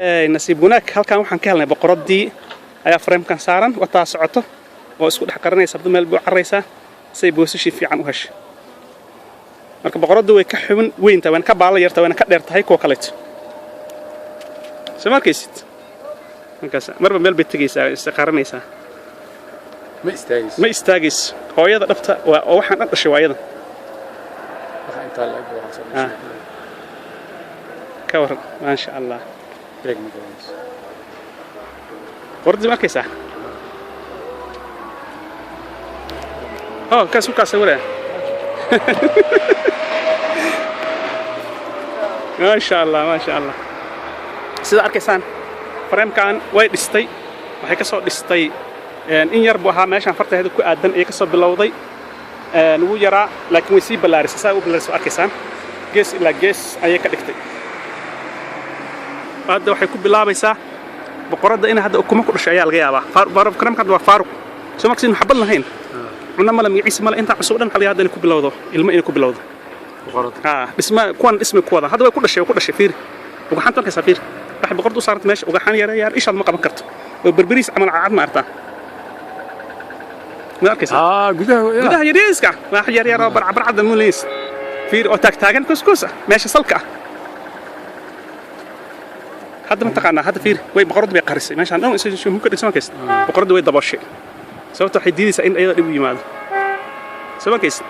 Nasiib wanaag, halkan waxaan ka helnay boqoradii ayaa framekan saaran, wataa socoto oo isku dhex qaranaysa, hadda meel buu carraysaa say boosashii fiican u heshay. Marka boqoraddu way ka xubin weyntahay, wayna ka baala yartahay, wayna ka dheer tahay kuwa kaleeto. Soo ma arkaysid? Markaas marba meel bay tegaysaa, is qaranaysaa. Ma istaagayso. Ma istaagayso. Hooyada dhabta waa oo waxaan dhan dhashay waa iyada. Waxa intaa la eg waxaan soo Ah. dhashay. Ka waran, maasha Allah. Break ma garanayso. Boqoraddii ma arkaysaa? Oh, kaas u kaa sawiraya. Maasha Allah, maasha Allah. Sida arkaysaan, framekan way dhistay, waxay ka soo dhistay in yar buu ahaa meeshaan fartaheeda ku aadan ayay ka soo bilowday. Wuu yaraa, laakiin way sii ballaarisay. Saa u ballaarisay, waa arkaysaan, gees ilaa gees ayay ka dhigtay. Hadda waxay ku bilaabaysaa boqoradda inay hadda ukumo ku dhashay ayaa laga yaabaa. Framekan hadda waa faaruq, soo markas inu xabad lahayn, cunno male, magaciisa male, intaa cusub dhan waxaa laga yaabaa hadda inay ku bilowdo ilmo, inay ku bilowdo. Boqorada. Haa, dhisma kuwan dhismay ku wadaan. Hadda way ku dhashay, way ku dhashay. Fiiri ugaxanta arkaysaa, fiiri waxay boqoradu u saarantay meesha, ugaxaan yar yar ishaad ma qaban karto oo berberiis camal cad ma artaa? Ma arkaysaa? Ah, gudaha ya. Gudaha yariiska wax yar yar oo barcbarcada muleys, fiiri, oo taagtaagan kuskus ah meesha salka ah. Hadda ma taqaanaa? Hadda fiiri, way boqoradu bay qarisay meeshaan dhan isa ka dhigsan markays. Boqoradu way dabooshay, sababta waxay diidaysaa in iyada dhib u yimaado. Soo markays,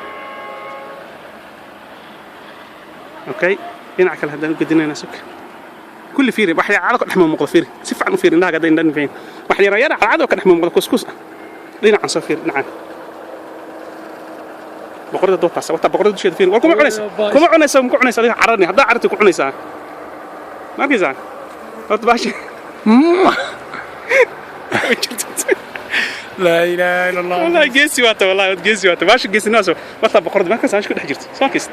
okay, dhinaca kale haddaan u gedinaynaa suka kulli. Fiiri wax yar cado ka dhex muuqda, fiiri si fiican u fiiri indhaha hadda indhan fiin, wax yar yar cado ka dhex muuqda kuskus ah. Dhinacan soo fiiri, dhinacan boqorada dootaas wata, boqorada dusheeda fiiri. War kuma cunaysa, kuma cunaysa, kuma cunaysa. Adiga cararni, haddaa cararti ku cunaysaa. Ma arkaysaa horta baasha? Laa ilaaha illa Allah. Wallahi geesi waata, wallahi wad geesi waata. Baasha geesinimadaas wata, boqorada markaas baasha ku dhex jirto. Soo arkaysa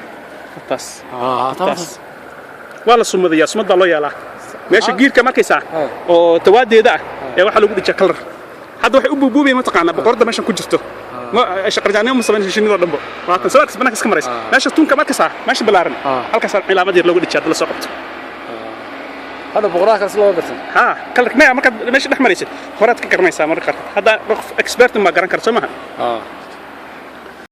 taas? Ah, taas waa la sumadayaa, sumad baa loo yeelaa meesha giirka markaysaa Ah. oo tawaadeeda ah ee waxaa lagu dhijaa kalar. Hadda waxay u buubuubayeen, mataqaanaa, boqorada meeshan ku jirto ma shaqarjaanimo ma samayn shinnida dhanbo. Waatan soo arkaysa banaanka iska maraysa. Ah. Meesha tunka markaysaa, meesha ballaaran, Ah. halkaasaa cilaamad yar loogu dhijaa hadda la soo qabto. Hadda boqoraha kaas loo garsan. Haa, kalarka maya, markaad meesha dhex maraysid horaad ka garanaysaa mararka qaarkood. Hadda qof expert baa garan kara, soo maha? Ah.